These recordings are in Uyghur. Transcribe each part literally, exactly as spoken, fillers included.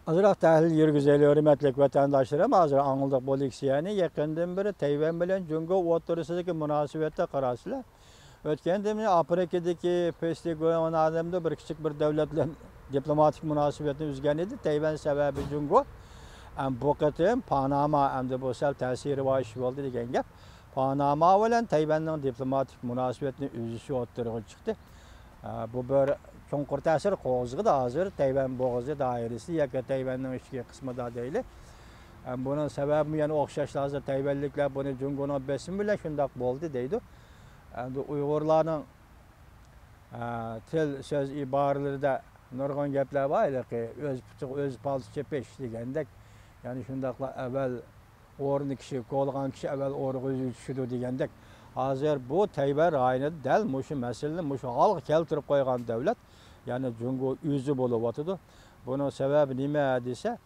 ئازراق تەھلىل يۈرگۈزەيلى، ھۆرمەتلىك ۋەتەنداشلىرىم. ھازىر ئاڭلىدۇق بۇ لېكسىيەنى. يېقىندىن بېرى تەيۋەن بىلەن جۇڭگو ئوتتۇرىسىدىكى مۇناسىۋەتتە قاراسىلەر، ئۆتكەندىن بېرى ئافرىكىدىكى فېستىگوياندىمۇ بىر كىچىك بىر دۆلەت بىلەن دىپلوماتىك مۇناسىۋەتنى ئۈزگەن ئىدى. تەيۋەن سەۋەبى جۇڭگو. ئەم، بۇ قېتىم پاناما، ئەمدى بۇ سەل تەسىرى بار ئىش بولدى دېگەن گەپ. پاناما بىلەن تەيۋەننىڭ دىپلوماتىك مۇناسىۋەتنى ئۈزۈشى ئوتتۇرىغا چىقتى. ئە، بۇ بىر چوڭقۇر تەسىر قوزغىدى ھازىر تەيۋەن بوغۇزى دائىرىسى ياكى تەيۋەننىڭ ئىچكى قىسمىدا دەيلى. ئە، بۇنىڭ سەۋەبىمۇ يەنە ئوخشاشلا ھازىر تەيۋەنلىكلەر بۇنى جۇڭگونىڭ بېسىمى بىلەن شۇنداق بولدى دەيدۇ. ئەمدى ئۇيغۇرلارنىڭ، ئە، تىل، سۆز ئىبارىلىرىدە نۇرغۇن گەپلەر بار، ھېلىقى ئۆز پۇتىغا ئۆزى پالتا چېپىش دېگەندەك. يەنى شۇنداقلا ئەۋەل ئورنى كىشى كولىغان كىشى ئەۋەل ئورنىغا ئۆزى چۈشىدۇ دېگەندەك، ھازىر بۇ تەيۋەن رايونىدا دەل مۇشۇ مەسىلىنى مۇشۇ ھالغا كەلتۈرۈپ قويغان دۆلەت، يەنى جۇڭگو ئۆزى بولۇۋاتىدۇ. بۇنىڭ سەۋەبى نېمە دېسە،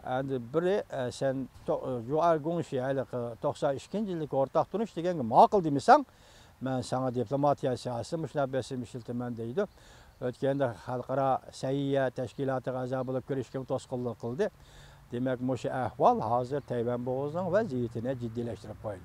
ئەمدى بىرى، ئە، سەن تو-، جۇئەر گۇڭشى ھېلىقى توقسان ئىككىنچى يىلدىكى ئورتاق تونۇش دېگەنگە ماقۇل دېمىسەڭ، مەن ساڭا دىپلوماتىيە ساھەسىدە مۇشۇنداق بېسىم ئىشلىتىمەن دەيدۇ. ئۆتكەندە خەلقئارا سەھىيە تەشكىلاتىغا ئەزا بولۇپ كىرىشكىمۇ توسقۇنلۇق قىلدى. دېمەك، مۇشۇ ئەھۋال ھازىر تەيۋەن بوغۇزىنىڭ ۋەزىيىتىنى جىددىيلەشتۈرۈپ قويدى.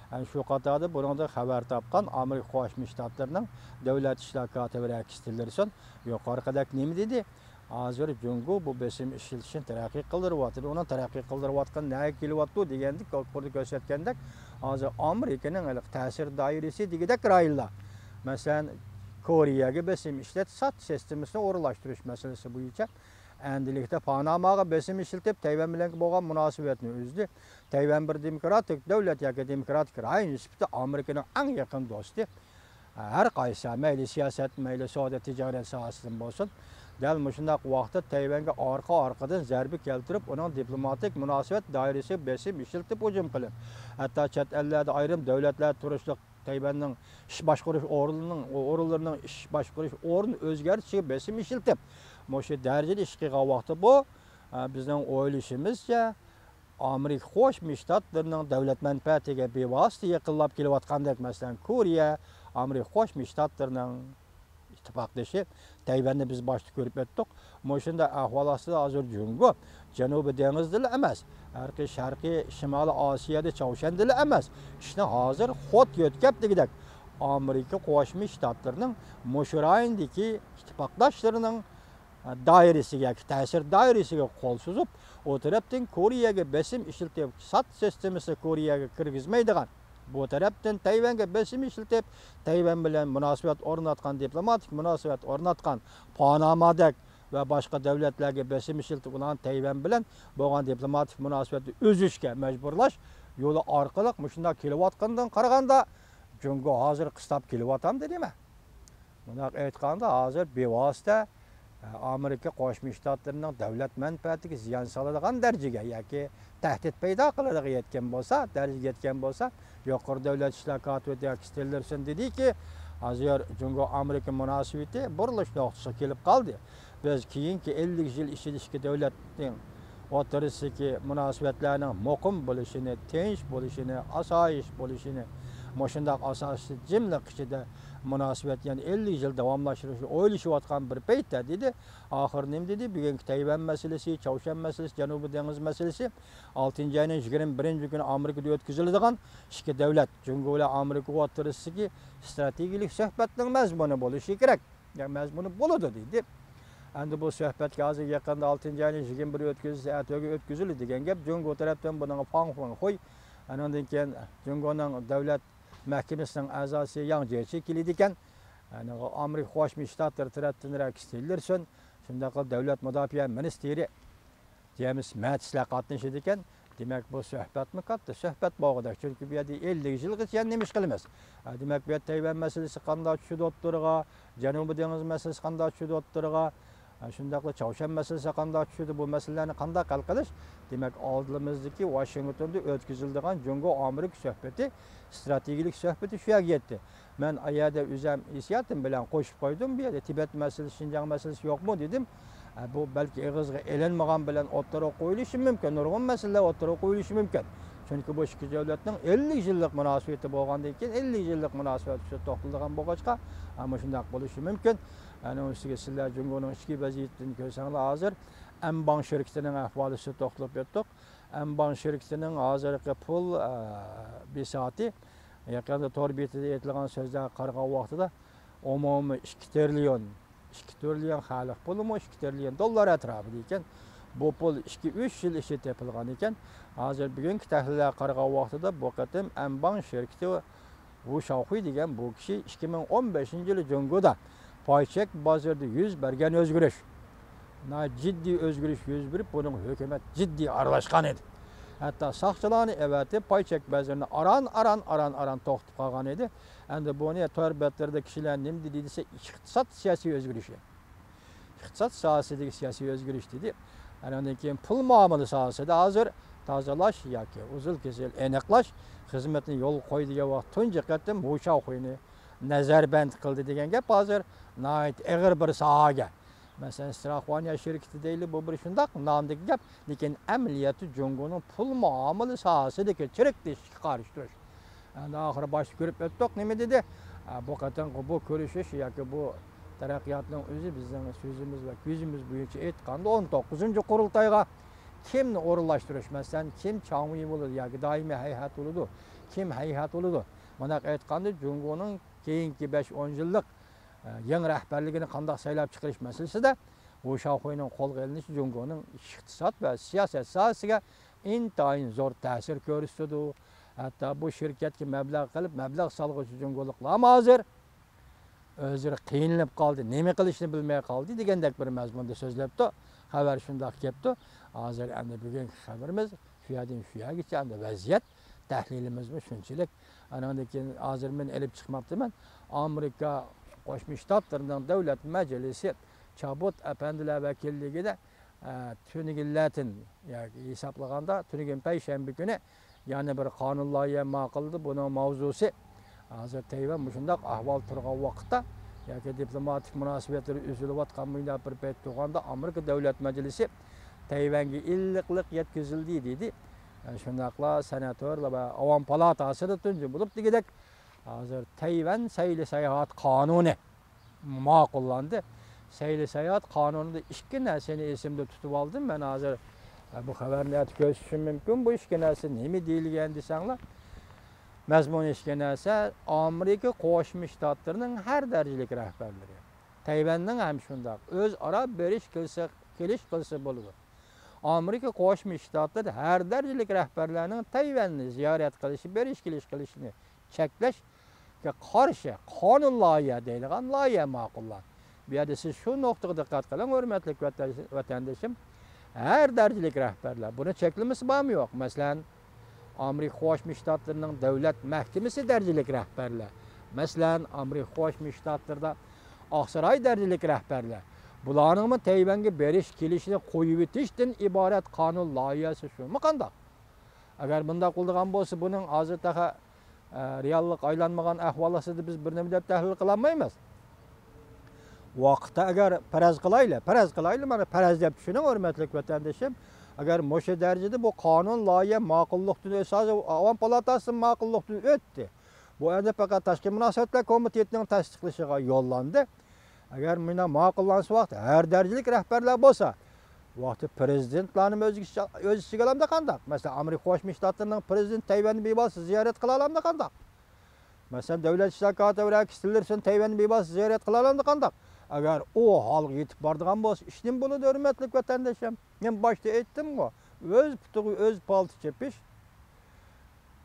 ئەنە شۇ قاتاردا بۇنىڭدىن خەۋەر تاپقان ئامېرىكا قوشما شتاتلىرىنىڭ دۆلەت ئىشلار كاتىپى رەكس تىللېرسون يۇقىرىقىدەك نېمە دېدى؟ ھازىر جۇڭگو بۇ بېسىم ئىشلىتىشنى تەرەققىي قىلدۇرۇۋاتىدۇ. ئۇنىڭ تەرەققىي قىلدۇرۇۋاتقىنى نەگە كېلىۋاتىدۇ دېگەندە، يۇقىرىدا كۆرسەتكەندەك، ھازىر ئامېرىكىنىڭ ھېلىقى تەسىر دائىرىسى دېگۈدەك رايونلار. مەسىلەن، كورېيەگە بېسىم ئىشلەت، سات سىستېمىسىنى ئورۇنلاشتۇرۇش مەسىلىسى بويىچە ئەمدىلىكتە پاناماغا بېسىم ئىشلىتىپ، تەيۋەن بىلەن بولغان مۇناسىۋەتنى ئۈزدى. تەيۋەن بىر دېموكراتىك دۆلەت ياكى دېموكراتىك رايون سۈپىتىدە ئامېرىكىنىڭ ئەڭ يېقىن دوستى. ھەر قايسى، مەيلى سىياسەت، مەيلى سودا، تىجارەت ساھەسىدىن بولسۇن، دەل مۇشۇنداق ۋاقىتتا تەيۋەنگە ئارقا-ئارقىدىن زەربە كەلتۈرۈپ، ئۇنىڭ دىپلوماتىك مۇناسىۋەت دائىرىسىگە بېسىم ئىشلىتىپ ھۇجۇم قىلىپ، ھەتتا چەت ئەللەردە ئايرىم دۆلەتلەردە تۇرۇشلۇق تەيۋەننىڭ ئىش باشقۇرۇش ئورنىنىڭ، ئورۇنلىرىنىڭ ئىش باشقۇرۇش ئورنىنى ئۆزگەرتىشىگە بېسىم ئىشلىتىپ، مۇشۇ دەرىجىدە ئىش قىلغان ۋاقتى بۇ، ئە، بىزنىڭ ئويلىشىمىزچە، ئامېرىكا قوشما شتاتلىرىنىڭ دۆلەت مەنپەئەتىگە بىۋاسىتە يېقىنلاپ كېلىۋاتقاندەك، مەسىلەن، كورېيە ئامېرىكا قوشما شتاتلىرىنىڭ ئىتتىپاقدىشى، تەيۋەننى بىز باشتا كۆرۈپ ئۆتتۇق. مۇشۇنداق ئەھۋال ئاستىدا ھازىر جۇڭگو جەنۇبىي دېڭىزدىلا ئەمەس، ھەرقى شەرقىي شىمالىي ئاسىيادا چاۋشيەندىلا ئەمەس، ئىشنى ھازىر خود يۆتكەپ دېگۈدەك ئامېرىكا قوشما شتاتلىرىنىڭ مۇشۇ رايوندىكى ئىتتىپاقداشلىرىنىڭ دائىرىسىگە ياكى تەسىر دائىرىسىگە قول سوزۇپ، ئۇ تەرەپتىن كورېيەگە بېسىم ئىشلىتىپ، سات سىستېمىسى كورېيەگە كىرگۈزمەيدىغان، بۇ تەرەپتىن تەيۋەنگە بېسىم ئىشلىتىپ، تەيۋەن بىلەن مۇناسىۋەت ئورناتقان، دىپلوماتىك مۇناسىۋەت ئورناتقان پانامادەك ۋە باشقا دۆلەتلەرگە بېسىم ئىشلىتىپ، ئۇلارنى تەيۋەن بىلەن بولغان دىپلوماتىك مۇناسىۋەتنى ئۈزۈشكە مەجبۇرلاش يولى ئارقىلىق مۇشۇنداق كېلىۋاتقىنىدىن قارىغاندا، جۇڭگو ھازىر قىستاپ كېلىۋاتامدۇ نېمە؟ مۇنداق ئېيتقاندا، ھازىر بىۋاسىتە، ئە، ئامېرىكا قوشما شتاتلىرىنىڭ دۆلەت مەنپەئەتىگە زىيان سالىدىغان دەرىجىگە ياكى تەھدىت پەيدا قىلىدىغان يەتكەن بولسا، دەرىجىگە يەتكەن بولسا، يۇقىرى دۆلەت ئىشلار كاتىپى رەكس تىللېرسون دېدىكى، ھازىر جۇڭگو ئامېرىكا مۇناسىۋىتى بۇرۇلۇش نۇقتىسىغا كېلىپ قالدى. بىز كېيىنكى ئەللىك يىل ئىچىدە ئىككى دۆلەتنىڭ ئوتتۇرىسىدىكى مۇناسىۋەتلەرنىڭ مۇقىم بولۇشىنى، تىنچ بولۇشىنى، ئاسايىش بولۇشىنى، مۇشۇنداق ئاساسىي جىملىق ئىچىدە مۇناسىۋەت يەنە ئەللىك يىل داۋاملاشتۇرۇشنى ئويلىشىۋاتقان بىر پەيتتە، دېدى. ئاخىرى نېمە دېدى؟ بۈگۈنكى تەيۋەن مەسىلىسى، چاۋشيەن مەسىلىسى، جەنۇبىي دېڭىز مەسىلىسى ئالتىنچى ئاينىڭ يىگىرمە بىرىنچى كۈنى ئامېرىكىدا ئۆتكۈزۈلىدىغان ئىككى دۆلەت، جۇڭگو بىلەن ئامېرىكا ئوتتۇرىسىدىكى ستراتېگىيەلىك سۆھبەتنىڭ مەزمۇنى بولۇشى كېرەك. يا مەزمۇنى بولىدۇ دېدى. ئەمدى بۇ سۆھبەتكە ھازىر يېقىندا ئالتىنچى ئاينىڭ يىگىرمە بىرى ئۆتكۈزۈلسە، ئەتىگە ئۆتكۈزۈلىدۇ دېگەن گەپ. جۇڭگو تەرەپتىن بۇنىڭغا فاڭ فېڭخۇي، ئانىڭدىن كېيىن جۇڭگونىڭ دۆلەت مەھكىمىسىنىڭ ئەزاسى ياڭ جيېچى كېلىدىكەن. يەنى ئامېرىكا قوشما شتاتلىرى تەرەپتىن رەكس تىللېرسون، شۇنداقلا دۆلەت مۇداپىئە مىنىستىرى جېيمىس مەتىسلەر قاتنىشىدىكەن. دېمەك، بۇ سۆھبەتمۇ كاتتا سۆھبەت بولغۇدەك. چۈنكى بۇ يەردە ئەللىك يىلغىچە يەنە نېمە ئىش قىلىمىز؟ ھە، دېمەك، بۇ يەردە تەيۋەن مەسىلىسى قانداق چۈشىدۇ ئوتتۇرىغا، جەنۇبىي دېڭىز مەسىلىسى قانداق چۈشىدۇ ئوتتۇرىغا، ھە، شۇنداقلا چاۋشيەن مەسىلىسى قانداق چۈشىدۇ، بۇ مەسىلىلەرنى قانداق ھەل قىلىش؟ دېمەك، ئالدىمىزدىكى ۋاشىنگتوندا ئۆتكۈزۈلىدىغان جۇڭگو ئامېرىكا سۆھبىتى، ستراتېگىيەلىك سۆھبىتى شۇ يەرگە يەتتى. مەن ئايەدە ئۆزەم ھېسسىياتىم بىلەن قوشۇپ قويدۇم، بۇ يەردە تىبەت مەسىلىسى، شىنجاڭ مەسىلىسى يوقمۇ دېدىم. ئە، بۇ بەلكى ئېغىزغا ئېلىنمىغان بىلەن ئوتتۇرىغا قويۇلۇشى مۇمكىن، نۇرغۇن مەسىلىلەر ئوتتۇرىغا قويۇلۇشى مۇمكىن. چۈنكى بۇ ئىككى دۆلەتنىڭ ئەللىك يىللىق مۇناسىۋىتى بولغاندىن كېيىن، ئەللىك يىللىق مۇناسىۋەت ئۈستىدە توختىلىدىغان بولغاچقا، ئە، مۇشۇنداق بولۇشى مۇمكىن. ئەنە ئۇنىڭ ئۈستىگە سىلەر جۇڭگونىڭ ئىچكى ۋەزىيىتىدىن كۆرسەڭلار ھازىر، ئەنباڭ شىركىتىنىڭ ئەھۋالى ئۈستىدە توختىلىپ ئۆتتۇق. ئەنباڭ شىركىتىنىڭ ھازىرقى پۇل، ئە، بىساتى، يېقىندا تور بېتىدە ئېيتىلغان سۆزلەرگە قارىغان ۋاقتىدا، ئومۇمىي ئىككى تىرىليون، ئىككى تىرىليون خەلق پۇلىمۇ ئىككى تىرىليون دوللار ئەتراپىدا ئىكەن. بۇ پۇل ئىككى، ئۈچ يىل ئىچىدە تېپىلغان ئىكەن. ھازىر بۈگۈنكى تەھلىللەرگە قارىغان ۋاقتىدا، بۇ قېتىم ئەنباڭ شىركىتى ۋۇ شاۋخۇي دېگەن بۇ كىشى ئىككى مىڭ ئون بەشىنچى يىلى جۇڭگودا پاي چەك بازىرىدا يۈز بەرگەن ئۆزگىرىش، ناھايىتى جىددىي ئۆزگىرىش يۈز بېرىپ، بۇنىڭغا ھۆكۈمەت جىددىي ئارىلاشقان ئىدى. ھەتتا ساقچىلارنى ئەۋەتىپ، پاي چەك بازىرىنى ئاران، ئاران، ئاران، ئاران توختىتىپ قالغان ئىدى. ئەمدى بۇنى تور بەتلىرىدە كىشىلەر نېمە دېدى دېسە، ئىقتىساد سىياسىي ئۆزگىرىشى. ئىقتىساد ساھەسىدىكى سىياسىي ئۆزگىرىش دېدى. ئاندىن كېيىن پۇل مۇئامىلە ساھەسىدە ھازىر تازىلاش ياكى ئۈزۈل كېسىل ئېنىقلاش خىزمىتىنى يولغا قويدى دېگەن ۋاقىت تۇنجى قېتىم ۋۇ شاۋخۇينى نەزەربەند قىلدى دېگەن گەپ ھازىر ناھايىتى ئېغىر بىر ساھەگە. مەسىلەن، ستراخوۋانىيە شىركىتى دەيلى، بۇ بىر شۇنداق نامدىكى گەپ، لېكىن ئەمەلىيەتتە جۇڭگونىڭ پۇل مۇئامىلە ساھەسىدىكى چىرىكلىشىشكە قارشى تۇرۇش. ئەمدى ئاخىرى باشتا كۆرۈپ ئۆتتۇق، نېمە دېدى؟ ئە، بۇ قېتىمقى بۇ كۆرۈشۈش ياكى بۇ تەرەققىياتنىڭ ئۆزى بىزنىڭ سۆزىمىز ۋە كۆزىمىز بويىچە ئېيتقاندا، ئون توققۇزىنچى قۇرۇلتايغا كىمنى ئورۇنلاشتۇرۇش، مەسىلەن، كىم چاڭۋېي بولىدۇ ياكى دائىمىي ھەيئەت بولىدۇ، كىم ھەيئەت بولىدۇ؟ مۇنداق ئېيتقاندا، جۇڭگونىڭ كېيىنكى بەش، ئون يىللىق، ئە، يېڭى رەھبەرلىكىنى قانداق سايلاپ چىقىرىش مەسىلىسىدە ۋۇ شاۋخۇينىڭ قولغا ئېلىنىشى جۇڭگونىڭ ئىقتىساد ۋە سىياسەت ساھەسىگە ئىنتايىن زور تەسىر كۆرسىتىدۇ. ھەتتا بۇ شىركەتكە مەبلەغ قىلىپ، مەبلەغ سالغۇچى جۇڭگولۇقلارمۇ ھازىر ئۆزلىرى قىينىلىپ قالدى، نېمە قىلىشنى بىلمەي قالدى دېگەندەك بىر مەزمۇندا سۆزلەپتۇ. خەۋەر شۇنداق كەپتۇ. ھازىر ئەمدى بۈگۈنكى خەۋىرىمىز شۇ يەردىن شۇ يەرگىچە ئەمدى ۋەزىيەت تەھلىلىمىزمۇ شۇنچىلىك. ئانىڭدىن كېيىن ھازىر مەن ئېلىپ چىقماپتىمەن. ئامېرىكا قوشما شتاتلىرىنىڭ دۆلەت مەجلىسى چابوت ئەپەندىلەر ۋەكىللىكىدە، ئە، تۈنۈگۈنلەتىن، ياكى ھېسابلىغاندا تۈنۈگۈن پەيشەنبە كۈنى يەنە بىر قانۇن لايىھە ماقۇللىدى. بۇنىڭ ماۋزۇسى ھازىر تەيۋەن مۇشۇنداق ئەھۋال تۇرغان ۋاقىتتا ياكى دىپلوماتىك مۇناسىۋەتلىرى ئۈزۈلۈۋاتقان مۇنداق بىر پەيت تۇرغاندا ئامېرىكا دۆلەت مەجلىسى تەيۋەنگە ئىللىقلىق يەتكۈزۈلدى دېدى. شۇنداقلا سېناتورلار ۋە ئاۋام پالاتاسىدا تۇنجى بولۇپ دېگۈدەك ھازىر تەيۋەن سەيلە ساياھەت قانۇنى ماقۇللاندى. سەيلە ساياھەت قانۇنىدا ئىككى نەرسىنى ئېسىمدە تۇتۇپ ئالدىم. مەن ھازىر، ئە، بۇ خەۋەرنى ئەتە كۆرسىتىشىم مۇمكىن. بۇ ئىككى نەرسە نېمە دېيىلگەن دېسەڭلار، مەزمۇنى ئىككى نەرسە، ئامېرىكا قوشما شتاتلىرىنىڭ ھەر دەرىجىلىك رەھبەرلىرى، تەيۋەننىڭ ھەم شۇنداق ئۆزئارا بېرىش كېلىش، كېلىش قىلسا بولىدۇ. ئامېرىكا قوشما شتاتلىرى ھەر دەرىجىلىك رەھبەرلەرنىڭ تەيۋەننى زىيارەت قىلىشى، بېرىش كېلىش قىلىشىنى چەكلەشكە قارشى قانۇن لايىھە دەيدىغان لايىھە ماقۇللاندى. بۇ يەردە سىز شۇ نۇقتىغا دىققەت قىلىڭ، ھۆرمەتلىك ۋەتەن-، ۋەتەندىشىم، ھەر دەرىجىلىك رەھبەرلەر، بۇنى چەكلىمىسى بارمۇ يوق؟ مەسىلەن، ئامېرىكا قوشما شتاتلىرىنىڭ دۆلەت مەھكىمىسى دەرىجىلىك رەھبەرلەر، مەسىلەن، ئامېرىكا قوشما شتاتلىرىدا ئاقساراي دەرىجىلىك رەھبەرلەر، بۇلارنىڭمۇ تەيۋەنگە بېرىش كېلىشىنى قويۇۋېتىشتىن ئىبارەت قانۇن لايىھەسى شۇمۇ قانداق؟ ئەگەر مۇنداق بولىدىغان بولسا، بۇنىڭ ھازىر تېخى، ئە، رېئاللىققا ئايلانمىغان ئەھۋال ئاستىدا بىز بىر نېمە دەپ تەھلىل قىلالمايمىز. ۋاقىتتا ئەگەر پەرەز قىلايلى، پەرەز قىلايلى، مانا پەرەز دەپ چۈشىنىڭ، ھۆرمەتلىك ۋەتەندىشىم. ئەگەر مۇشۇ دەرىجىدە بۇ قانۇن لايىھە ماقۇللۇقتىن ئۆتسە، ھازىر ئاۋام پالاتاسى ماقۇللۇقتىن ئۆتتى. بۇ ئەمدى پەقەت تاشقى مۇناسىۋەتلەر كومىتېتىنىڭ تەستىقلىشىغا يوللاندى. ئەگەر مۇنداق ماقۇللانسا ۋاقىت ھەر دەرىجىلىك رەھبەرلەر بولسا، ۋاقتى پىرېزىدېنتلارنىمۇ ئۆز ئىچىگە، ئۆز ئىچىگە ئالامدۇ قانداق؟ مەسىلەن، ئامېرىكا قوشما شتاتلىرىنىڭ پىرېزىدېنتى تەيۋەننى بىۋاسىتە زىيارەت قىلالامدۇ قانداق؟ مەسىلەن، دۆلەت ئىشلار كاتىپى رەئىس تىللېرسون تەيۋەننى بىۋاسىتە زىيارەت قىلالامدۇ قانداق؟ ئەگەر ئۇ ھالغا يېتىپ بارىدىغان بولسا، ئىش نېمە بولىدۇ، ھۆرمەتلىك ۋەتەندىشىم؟ مەن باشتا ئېيتتىمغۇ، ئۆز پۇتىغا ئۆز پالتا چېپىش.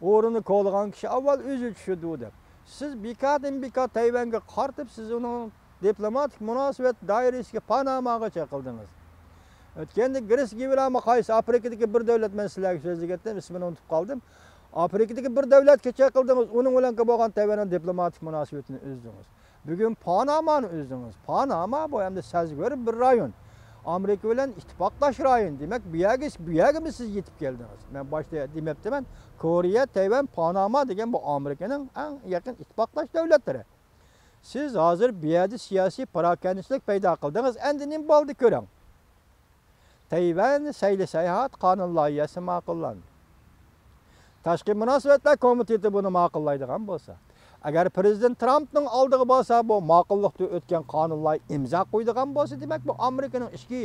ئورنىنى كولىغان كىشى ئاۋۋال ئۆزى چۈشىدۇ دەپ. سىز بىكاردىن بىكار تەيۋەنگە قارىتىپ، سىز ئۇنىڭ دىپلوماتىك مۇناسىۋەت دائىرىسىگە پاناماغا چېقىلدىڭىز. ئۆتكەندە گرېس گىۋېرامۇ قايسى ئافرىكىدىكى بىر دۆلەت، مەن سىلەرگە سۆزلىگەنتىم، ئىسمىنى ئۇنتۇپ قالدىم. ئافرىكىدىكى بىر دۆلەتكە چېقىلدىڭىز، ئۇنىڭ بىلەن بولغان تەيۋەننىڭ دىپلوماتىك مۇناسىۋىتىنى ئۈزدىڭىز. بۈگۈن پانامانى ئۈزدىڭىز. پاناما بۇ ئەمدى سەزگۈر بىر رايون. ئامېرىكا بىلەن ئىتتىپاقداش رايون. دېمەك، بۇ يەرگە، بۇ يەرگىمۇ سىز يېتىپ كەلدىڭىز؟ مەن باشتا دېمەپتىمەن، كورېيە، تەيۋەن، پاناما دېگەن بۇ ئامېرىكىنىڭ ئەڭ يېقىن ئىتتىپاقداش دۆلەتلىرى. سىز ھازىر بۇ يەردە سىياسىي پاراكەندىچىلىك پەيدا قىلدىڭىز. ئەمدى نېمە بولدى كۆرۈڭ. تەيۋەن سەيلە ساياھەت قانۇن لايىھەسى ماقۇللاندى. تاشقى مۇناسىۋەتلەر كومىتېتى بۇنى ماقۇللايدىغان بولسا، ئەگەر پىرېزىدېنت ترامپنىڭ ئالدىغا بارسا، بۇ ماقۇللۇقتا ئۆتكەن قانۇن لايىھە ئىمزا قويىدىغان بولسا، دېمەك، بۇ ئامېرىكىنىڭ ئىچكى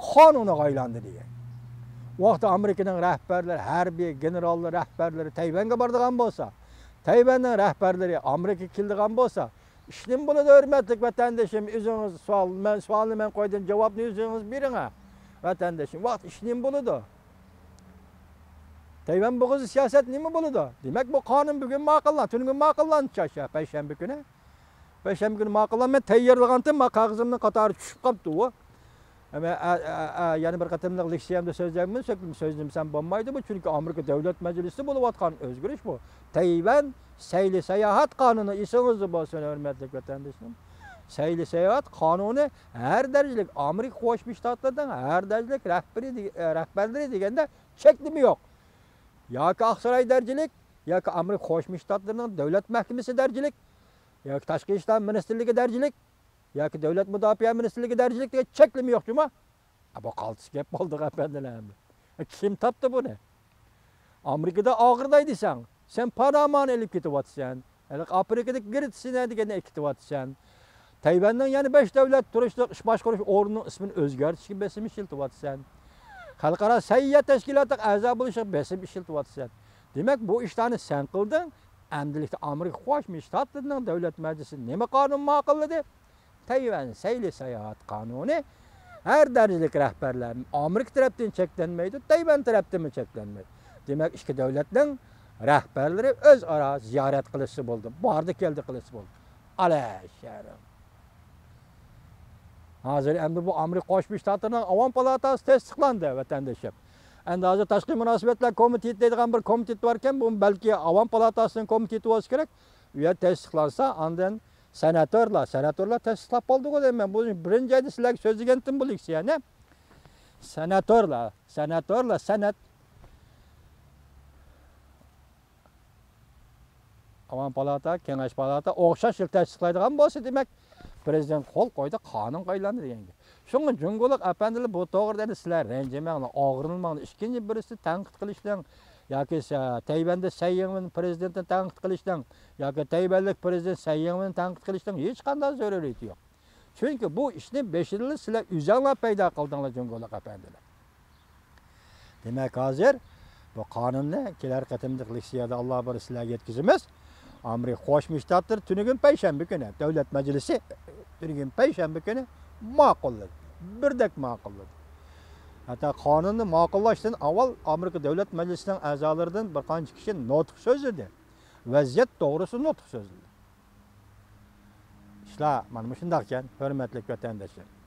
قانۇنىغا ئايلاندى دېگەن. ۋاقتى ئامېرىكىنىڭ رەھبەرلىرى، ھەربىي گېنېراللار رەھبەرلىرى تەيۋەنگە بارىدىغان بولسا، تەيۋەننىڭ رەھبەرلىرى ئامېرىكىغا كېلىدىغان بولسا، ئىش نېمە بولىدۇ، ھۆرمەتلىك ۋەتەندىشىم؟ ئۆزىڭىز سوئال، مەن سوئالنى مەن قويدۇم، جاۋابنى ئۆزىڭىز بېرىڭە، ۋەتەندىشىم. ۋاقىت ئىش نېمە بولىدۇ؟ تەيۋەن بوغۇزى سىياسەت نېمە بولىدۇ؟ دېمەك، بۇ قانۇن بۈگۈن ماقۇللاندى، تۈنۈگۈن ماقۇللاندى، چارشا، پەيشەنبە كۈنى. پەيشەنبە كۈنى ماقۇللاندى، مەن تەييارلىغانتىم، ما قەغىزىمنىڭ قاتارى چۈشۈپ قاپتۇ ئۇ. ئەمما، ئە، ئە، ئە، يەنە بىر قېتىملىق لېكسىيەمدە سۆزلەيمەن، سۆزلىمىسەم بولمايدۇ بۇ، چۈنكى ئامېرىكا دۆلەت مەجلىسىدە بولۇۋاتقان ئۆزگىرىش بۇ. تەيۋەن سەيلە ساياھەت قانۇنى ئېسىڭىزدە بولسۇن، ھۆرمەتلىك ۋەتەندىشىم. سەيلە ساياھەت قانۇنى ھەر دەرىجىلىك ئامېرىكا قوشما شتاتلىرىنىڭ ھەر دەرىجىلىك رەھبىرى دېگ-، ئە، رەھبەرلىرى دېگەندە چەكلىمە يوق. ياكى ئاقساراي دەرىجىلىك، ياكى ئامېرىكا قوشما شتاتلىرىنىڭ دۆلەت مەھكىمىسى دەرىجىلىك، ياكى تاشقى ئىشلار مىنىستىرلىكى دەرىجىلىك، ياكى دۆلەت مۇداپىئە مىنىستىرلىكى دەرىجىلىك دېگەن چەكلىمە يوق جۇما. ئە، بۇ قالتىس گەپ بولدى، ئەپەندىلەر. ئە، كىم تاپتى بۇنى؟ ئامېرىكىدا ئاغرىداي دېسەڭ، سەن پانامانى ئېلىپ كېتىۋاتىسەن. ھېلىقى ئافرىقىدىكى گىرتسىنە دېگەننى ئەكېتىۋاتىسەن. تەيۋەننىڭ يەنە بەش دۆلەت تۇرۇشلۇق ئىش باشقۇرۇش ئورنىنىڭ ئىسمىنى ئۆزگەرتىشكە بېسىم ئىشلىتىۋاتىسەن. خەلقئارا سەھىيە تەشكىلاتىغا ئەزا بولۇشىغا بېسىم ئىشلىتىۋاتىسەن. دېمەك، بۇ ئىشلارنى سەن قىلدىڭ. ئەمدىلىكتە ئامېرىكا قوشما شتاتلىرىنىڭ دۆلەت مەجلىسى نېمە قانۇن ماقۇللىدى؟ تەيۋەن سەيلە ساياھەت قانۇنى ھەر دەرىجىلىك رەھبەرلەر ئامېرىكا تەرەپتىن چەكلەنمەيدۇ، تەيۋەن تەرەپتىنمۇ چەكلەنمەيدۇ. دېمەك، ئىككى دۆلەتنىڭ رەھبەرلىرى ئۆزئارا زىيارەت قىلىشسا بولدى، باردى كەلدى قىلىشسا بولدى. ئەلە شەرم. ھازىر ئەمدى بۇ ئامېرىكا قوشما شتاتلىرىنىڭ ئاۋام پالاتاسى تەستىقلاندى، ۋەتەندىشىم. ئەمدى ھازىر تاشقى مۇناسىۋەتلەر كومىتېتى دەيدىغان بىر كومىتېت باركەن، بۇ بەلكى ئاۋام پالاتاسىنىڭ كومىتېتى بولسا كېرەك. ئۇ يەر تەستىقلانسا، ئاندىن سېناتورلار، سېناتورلار تەستىقلاپ بولدىغۇ دەيمەن. بۇ بىرىنچى ئايدا سىلەرگە سۆزلىگەنتىم بۇ لېكسىيەنى. سېناتورلار، سېناتورلار، سېنات. ئاۋام پالاتا، كېڭەش پالاتا ئوخشاش يىل تەستىقلايدىغان بولسا، دېمەك، پىرېزىدېنت قول قويدى، قانۇنغا ئايلاندى دېگەن گەپ. شۇڭا جۇڭگولۇق ئەپەندىلەر بۇ توغرىدا ئەمدى سىلەر رەنجىمەڭلار، ئاغرىنماڭلار. ئىككىنچى بىرسى تەنقىد قىلىشنىڭ ياكى سە-، تەيۋەندە سەي يىڭۋېن پىرېزىدېنتنى تەنقىد قىلىشنىڭ ياكى تەيۋەنلىك پىرېزىدېنت سەي يىڭۋېننى تەنقىد قىلىشنىڭ ھېچقانداق زۆرۈرىيىتى يوق. چۈنكى بۇ ئىشنى بېشىدىلا سىلەر ئۆزەڭلار پەيدا قىلدىڭلار، جۇڭگولۇق ئەپەندىلەر. دېمەك، ھازىر بۇ قانۇننى كېلەر قېتىملىق لېكسىيەدە ئاللا بۇيرۇسا سىلەرگە يەتكۈزىمىز. ئامېرىكا قوشما شتاتلىرى تۈنۈگۈن پەيشەنبە كۈنى دۆلەت مەجلىسى، تۈنۈگۈن پەيشەنبە كۈنى ماقۇللىدى. بىردەك ماقۇللىدى. ھەتتا قانۇننى ماقۇللاشتىن ئاۋۋال ئامېرىكا دۆلەت مەجلىسىنىڭ ئەزالىرىدىن بىر قانچە كىشى نۇتۇق سۆزلىدى. ۋەزىيەت توغرىسىدا نۇتۇق سۆزلىدى. ئىشلار مانا مۇشۇنداقكەن، ھۆرمەتلىك ۋەتەنداشلار.